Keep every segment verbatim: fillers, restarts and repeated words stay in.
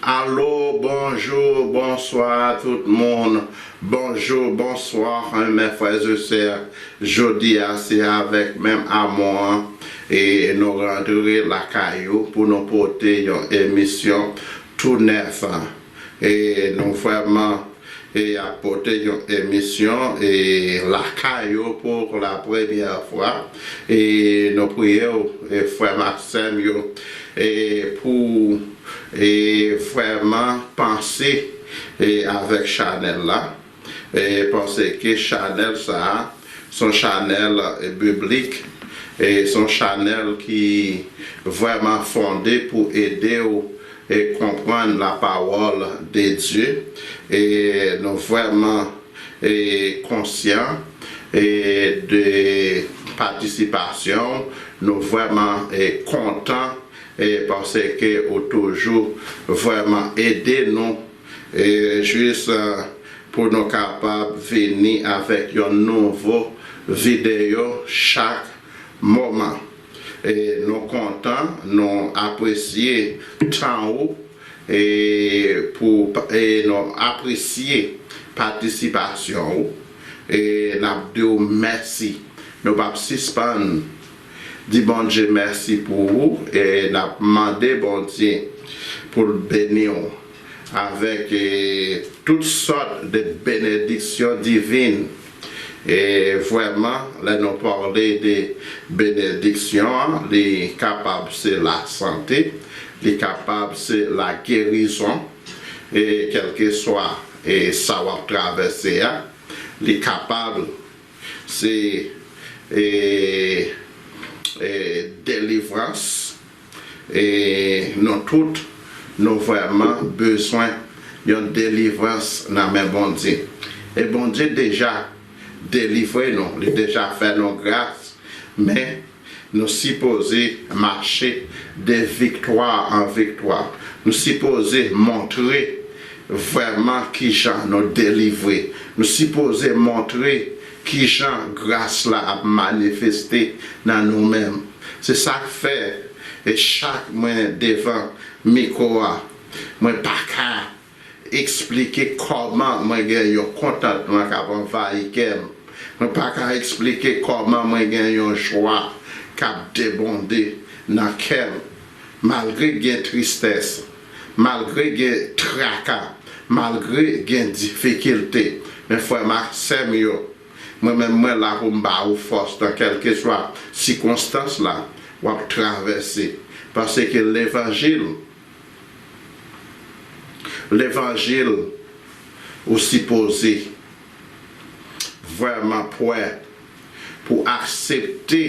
Alo, bonjou, bonswa tout moun. Bonjou, bonswa, mes frères et sœurs. Jodi a, se avèk menm amou an, e nou rantre lakay ou pou nou pote yon emisyon tou nèf. E nou vrèman e ap pote yon emisyon e lakay ou pou la premyè fwa. E nou priye w, e frè m ak sè m yo, e pou e vrèman panse e avèk chanèl la. E panse ke chanèl sa a se yon chanèl e biblik, e se yon chanèl ki vrèman fonde pou ede w e konprann la parole de Dieu. E nou vrèman e konsyan e de patisipasyon, nou vrèman e kontan e paske ou toujou vrèman ede nou e jis e pou nou kapab vini avèk yon nouvo videyo chak moman. E nou kontan, nou apresye tan ou e pou e nou apresye patisipasyon ou. E n ap di w mèsi. Nou p ap sispann di Bondye mèsi pou ou e n ap mande Bondye pou l beni w avèk e tout sòt de benediksyon divin. E vrèman, lè nou pale de benediksyon an, li kapab se lasante, li kapab se lagerizon, e kèlkeswa e sa w ap travèse a, li kapab se e e delivrans. E nou tout, nou vrèman bezwen yon delivrans nan men Bondye. E Bondye deja delivre nou, li deja fè nou gras, men nou sipoze mache de viktwa an viktwa. Nou sipoze montre vrèman kijan nou delivre. Nou sipoze montre kijan gras la ap manifeste nan nou menm. Se sa k fè, e chak mwen devan mikwo a, mwen pa ka eksplike kòman mwen gen yon kontantman k ap anvayi kè m. Mwen pa ka eksplike kòman mwen gen yon jwa k ap debonde nan kè m. Malgre gen tristès, malgre gen traka, malgre gen difikilte, men frè m ak sè m yo, mwen menm mwen la pou m ba ou fòs nan kèlkeswa sikonstans la w ap travèse. Paske levanjil, levanjil, ou sipoze vrèman prè pou aksepte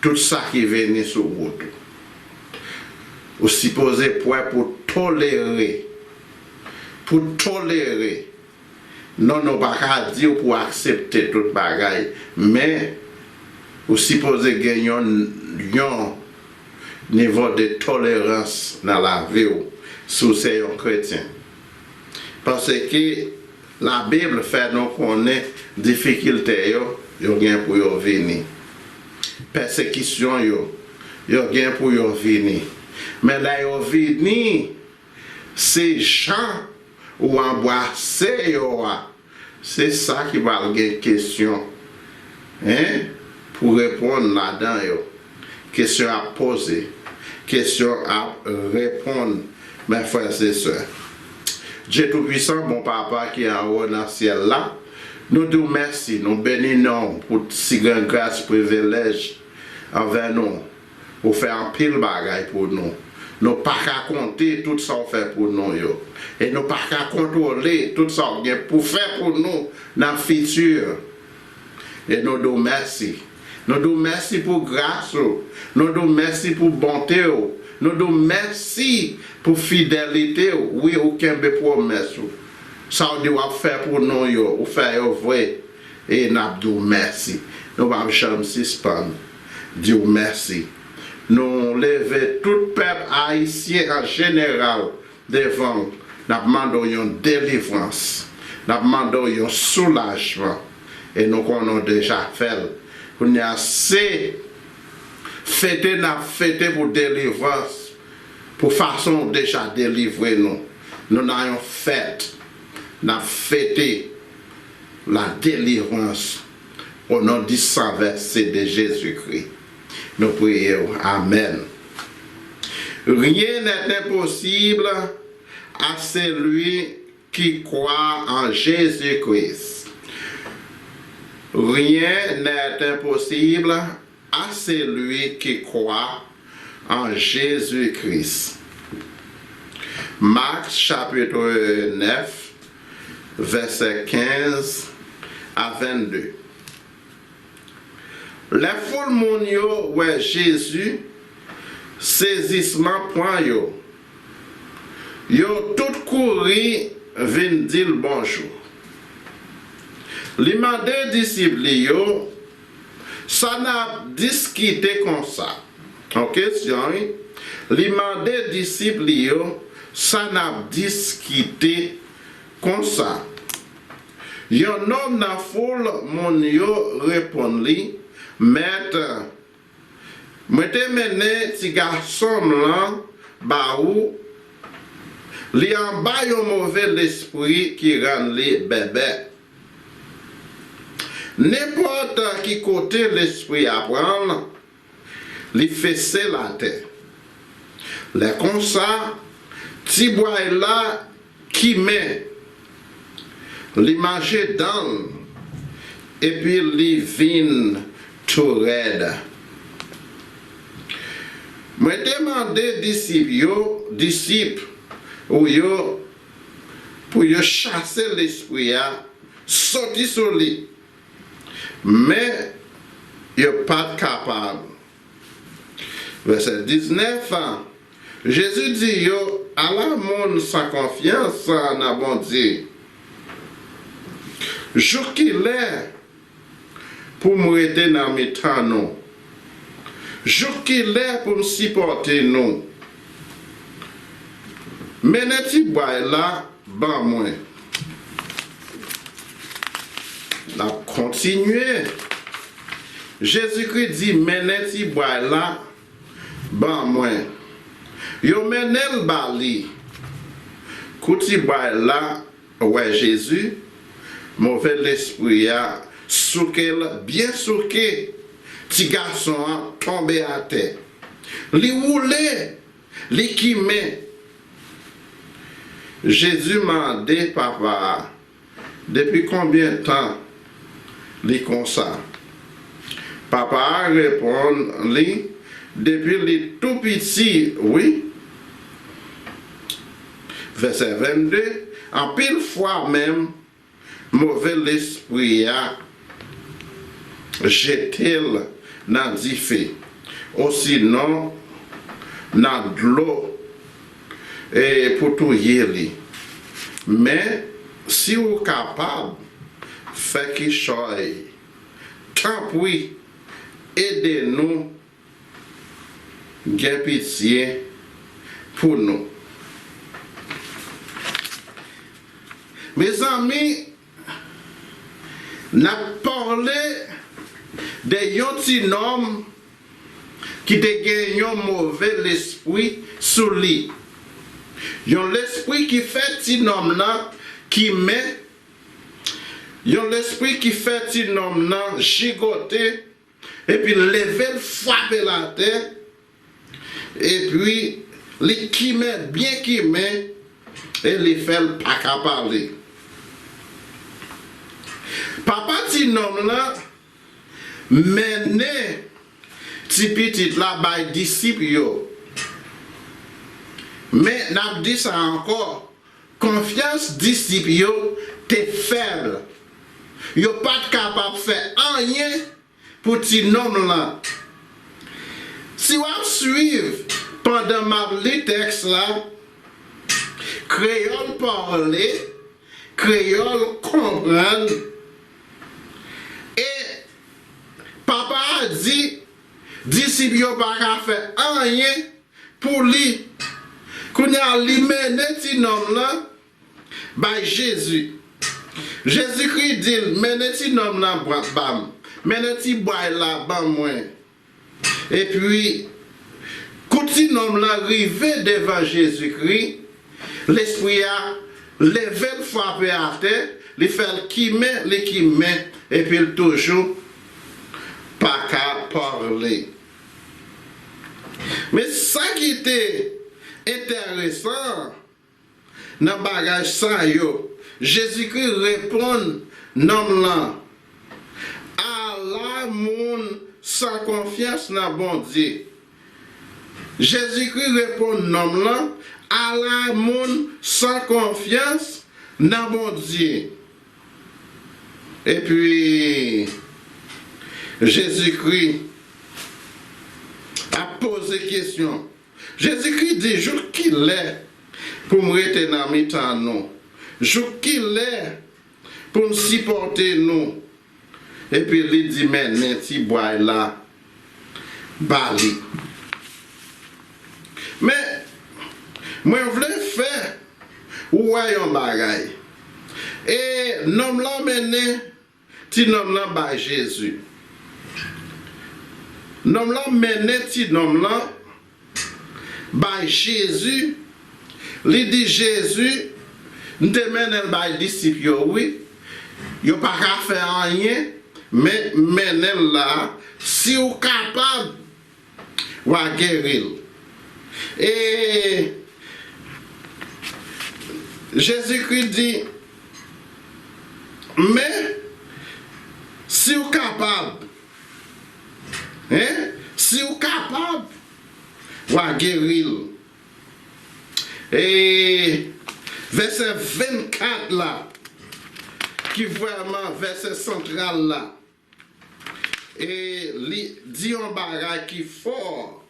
tout sa ki vini sou wout ou. Ou sipoze prè pou tolere, pou tolere. Non, nou pa ka di w pou aksepte tout bagay, men ou sipoze gen yon, yon nivo de tolerans nan lavi w si w se yon kretyen. Paske Labib fè nou konnen difikilte yo, yo gen pou yo vini. Pèsekisyon yo, yo gen pou yo vini. Men lè yo vini, se jan ou anbrase yo a, se sa ki pral gen kesyon, en, pou reponn ladan yo. Kesyon ap poze, kesyon ap reponn, mes frères et sœurs. Dye Toupwisan, bon Papa ki anwo nan syèl la, nou di w mèsi, nou beni non w pou si gran gras, privilèj anvè nou. Ou fè anpil bagay pou nou. Nou pa ka konte tout sa w fè pou nou yo. E nou pa ka kontwole tout sa w gen pou fè pou nou nan fiti. E nou di w mèsi. Nou di w mèsi pou gras ou. Nou di w mèsi pou bonte w. Nou di w mèsi pou fidelite w. Wi, ou kenbe pwomès ou. Sa w di w ap fè pou nou yo, ou fè yo vre. E n ap di w mèsi. Nou p ap janm sispann di w mèsi. Nou leve tout pèp ayisyen an jeneral devan w. N ap mande w yon delivrans. N ap mande w yon soulajman. E nou konnen w deja fè l. Kounye a, se fete n ap fete pou delivrans Pou fason w deja delivre nou. Nou nan yon fèt. N ap fete la délivrance. Au nom du sang versé de Jésus-Christ. Nou priye w. Amèn. Rien n'est impossible à celui qui croit en Jésus-Christ. Rien n'est impossible à celui qui croit en Jésus-Christ. Marc chapitre neuf, verset quinze à vingt-deux. Lè foul moun yo wè Jezi, sezisman pran yo. Yo tout kouri vin di l bonjou. Li mande disip li yo, sa n ap diskite konsa? Yon kesyon, wi. Li mande disip li yo, sa n ap diskite konsa? Yon nonm nan foul moun yo reponn li, Mèt, mwen te mennen ti gason m lan ba ou, li anba yon move lespri ki rann li bèbè. Nenpòt ki kote lespri a pran l, li fese l atè. Lè konsa, ti bway la kimen, li manje dan l, epi li vin tou rèd. Mwen te mande disip yo, disip ou yo, pou yo chase lespri a soti sou li, men yo pa t kapab. Vèsè diznèf, Jezi di yo, ala moun san konfyans nan Bondye! Jouk kilè pou m rete nan mitan nou? Jouk kilè pou m sipòte nou? Mennen ti bway la ban mwen. N ap kontinye. Jezikri di, mennen ti bway la ban mwen. Yo mennen l ba li. Kou ti bway la wè Jezi, move lespri a souke l byen souke. Ti gason an tonbe atè. Li woule, li kimen. Jezi mande papa a, depi konbyen tan li konsa? Papa a reponn li, depi li tou piti, wi. Vèsè vennde, anpil fwa menm, move lespri a jete l nan dife, osinon nan dlo, e, pou touye li. Men, si w kapab, fè kichòy, tanpri, ede nou gen pitye pou nou. Mezanmi, n ap pale de yon ti nonm ki te gen yon move lespri sou li. Yon lespri ki fè ti nonm nan kimen, yon lespri ki fè ti nonm nan jigote, epi leve l frape l atè, epi li kimen byen kimen, e li fè l pa ka pale. Papa ti nonm lan mennen ti pitit la bay disip yo. Men, n ap di sa ankò, konfyans disip yo te fèb. Yo pa t kapab fè anyen pou ti nonm lan. Si w ap swiv pandan m ap li tèks la, kreyòl pale, kreyòl konprann, e papa a di, disip yo pa ka fè anyen pou li. Kounye a, li mennen ti nonm lan bay Jezi. Jezikri di l, mennen ti nonm lan ba m. Mennen ti bway la ban mwen. Epi, Kou ti nonm lan rive devan Jezikri, lespri a leve l, frape atè, li fè l kimen, li kimen, epi l toujou pa ka pale. Men sa ki te enteresan, nan bagay sa yo, Jezikri reponn nonm lan, "Ala moun san konfyans nan Bondye." Jezikri reponn nonm lan, "Ala moun san konfyans nan Bondye." Epi, Jezikri ap poze kesyon. Jezikri di, "Jouk kilè pou m rete nan mitan nou? Jouk kilè pou m sipòte nou?" Epi li di, "Mennen ti bway la ba li." Men, mwen vle fè ou wè yon bagay. E nonm lan mennen ti nonm lan bay Jezi. Nonm lan mennen ti nonm lan bay Jezi. Li di Jezi, "M te mennen l bay disip yo, wi. Yo pa ka fè anyen, men m mennen l la. Si w kapab, w a geri l." E Jezikri di, "Men, si w kapab, en, si w kapab, w a geri l." E vèsè vennkat la, ki vrèman vèsè santral la, e li di yon bagay ki fò.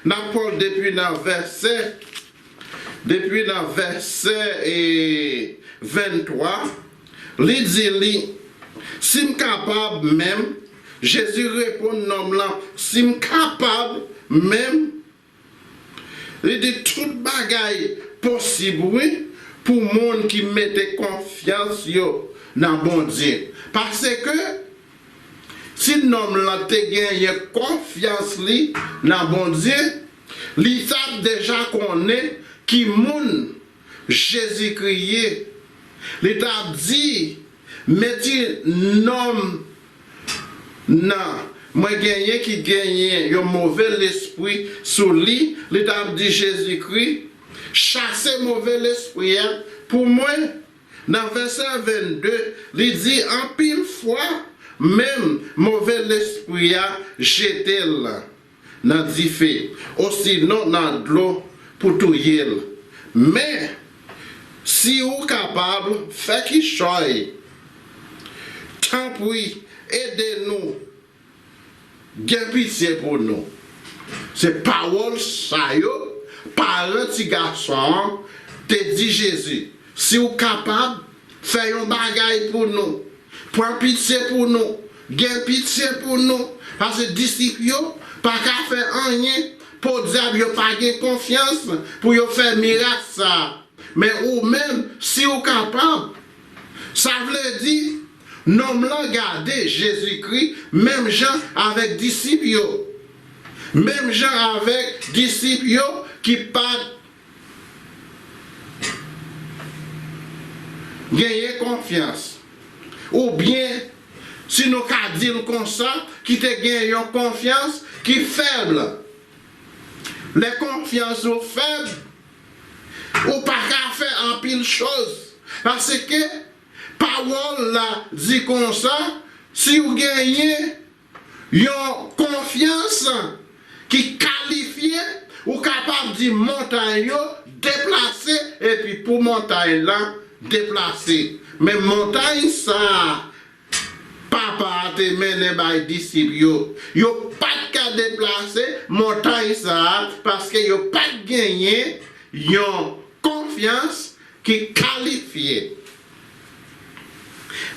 N ap pran depi nan vèsè, depi nan vèsè, e, venntwa, li di li, "Si m kapab menm," Jezi reponn nonm lan, "Si m kapab menm," li di, "tout bagay posib, wi, pou moun ki mete konfyans yo nan Bondye." Paske si nonm lan te genyen konfyans li nan Bondye, li t ap deja konnen ki moun Jezikri ye. Li t ap di, "Men ti nonm nan, mwen genyen ki genyen yon move lespri sou li." Li t ap di Jezikri, "Chase move lespri a pou mwen." Nan vèsè vennde, li di, "Anpil fwa, menm move lespri a jete l nan dife, osinon nan dlo pou touye l. Men, si w kapab, fè kichòy, tanpri, ede nou." Gen pitye pou nou. Se pawòl sa yo, paran ti gason an te di Jezi, "Si w kapab, fè yon bagay pou nou. Pran pitye pou nou. Gen pitye pou nou." Paske disip yo pa ka fè anyen. Podyab yo pa gen konfyans pou yo fè mirak sa a. Men ou menm, si w kapab, sa vle di, nonm lan gade Jezikri menm jan avèk disip yo. Menm jan avèk disip yo ki pa t genyen konfyans. Oubyen, si nou ka di l konsa, ki te gen yon konfyans ki fèb. Lè konfyans ou fèb, ou pa ka fè anpil choz. Paske pawòl la di konsa, si w genyen yon konfyans ki kalifye, ou kapab di montay yo deplase, epi pou montay la deplase. Men montay sa a, Papa a te mennen bay disip yo, yo pa t ka deplase montay sa a, paske yo pa t genyen yon konfyans ki kalifye.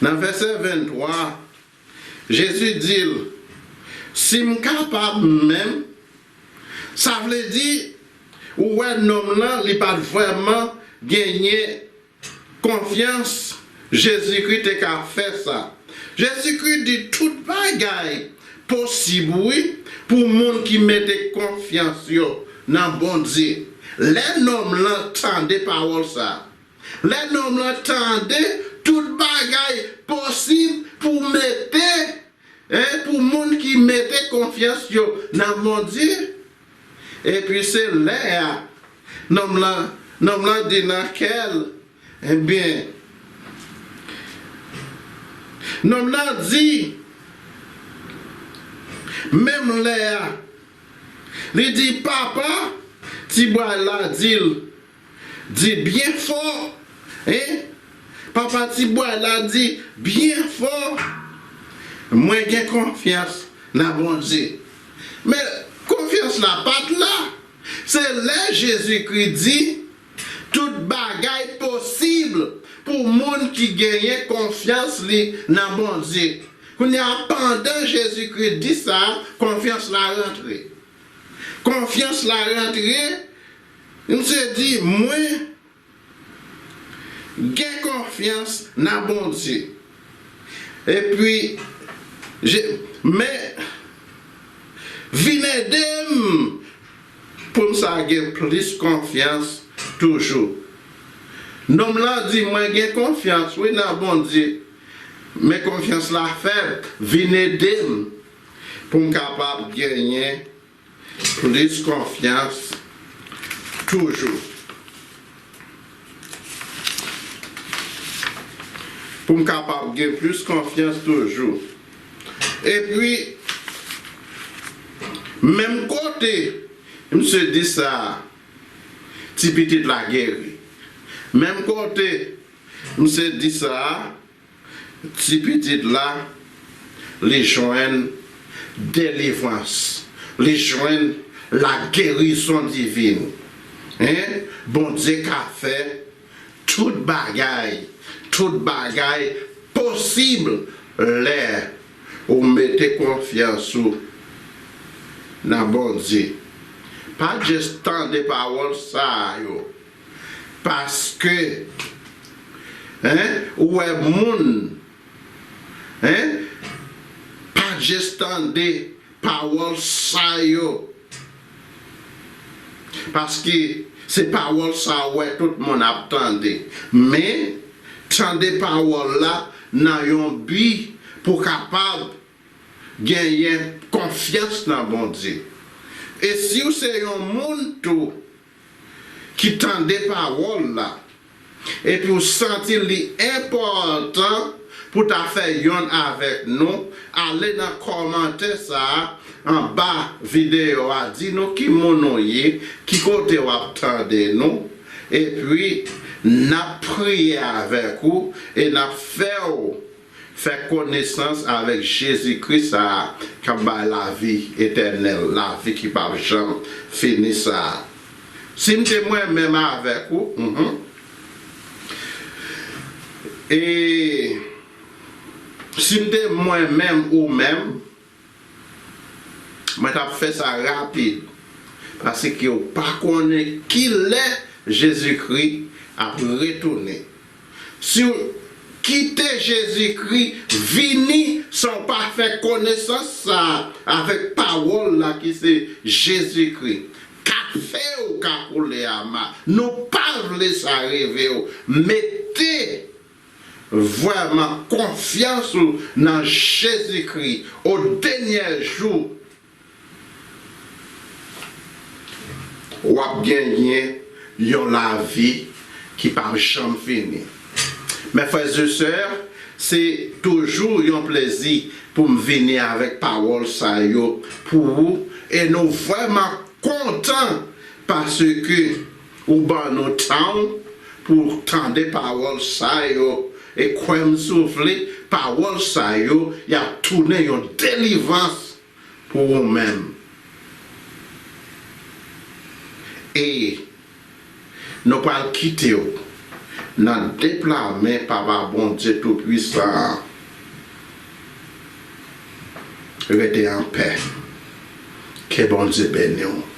Nan vèsè venntwa, Jezi di l, "Si m kapab menm," sa vle di, ou wè nonm lan, li pa t vrèman genyen konfyans Jezikri te ka fè sa. Jezikri di, "Tout bagay posib, wi, pou moun ki mete konfyans yo nan Bondye. Lè nonm lan tande pawòl sa, lè nonm lan tande tout bagay posib pou mete, en, pou moun ki mete konfyans yo nan Bondye, epi se lè a, nonm lan, nonm lan di nan kè l, ebyen, nonm lan di, menm lè a, li di, papa, ti bway la di l, di byen fò, en? Papa ti bway la di byen fò, mwen gen konfyans nan Bondye. Men konfyans la pa t la. Se lè Jezikri di, tout bagay posib pou moun ki genyen konfyans li nan Bondye. Kounye a, pandan Jezikri di sa, konfyans la rantre. Konfyans la rantre, misye di, mwen gen konfyans nan Bondye. Epi, je, men, vin ede m pou m sa gen plis konfyans toujou. Nonm lan di, mwen gen konfyans, wi, nan Bondye, men konfyans la fèb, vin ede m pou m kapab genyen plis konfyans toujou. Pou m kapab gen plis konfyans toujou. Epi, menm kote misye di sa, ti pitit la geri. Menm kote misye di sa, ti pitit la, li jwenn delivrans, li jwenn lagerizon divin. En? Bondye ka fè tout bagay, tout bagay posib lè ou mete konfyans ou nan Bondye. Pa just tande pawòl sa yo. Paske, en, ou wè moun, en, pa just tande pawòl sa yo. Paske se pawòl sa ou wè tout moun ap tande. Men, tande pawòl la nan yon bi pou kapab genyen konfyans nan Bondye. E si w se yon moun tou ki tande pawòl la, epi w santi li enpòtan pou ta fè yonn avèk nou, ale nan kòmantè sa a anba videyo a, di nou ki moun ou ye, ki kote w ap tande nou, epi n ap priye avèk ou e n ap fè w fè konesans avèk Jezikri sa a k ap bay lavi etènèl, lavi ki p ap janm fini sa a. Si m te mwen menm avèk ou, mhm, e si m te mwen menm ou menm, mwen t ap fè sa rapid, paske w pa konnen ki lè Jezikri ap retounen. Si w kite Jezikri vini san w pa fè konesans sa a avèk pawòl la ki se Jezikri, kafe w ka koule ama. Nou pa vle sa rive w. Mete vrèman konfyans ou nan Jezikri. O dènyè jou, w ap genyen yon lavi ki p ap janm fini. Mes frères et sœurs, se toujou yon plezi pou m vini avèk pawòl sa yo pou ou, e nou vrèman kontan paske ou ban nou tan w pou tande pawòl sa yo, e kwè m si w vle, pawòl sa yo, y ap tounen yon delivrans pou ou menm. E nou pral kite w nan de pla men Papa Bondye Toupwisan an. Rete anpè. Ke Bondye beni w.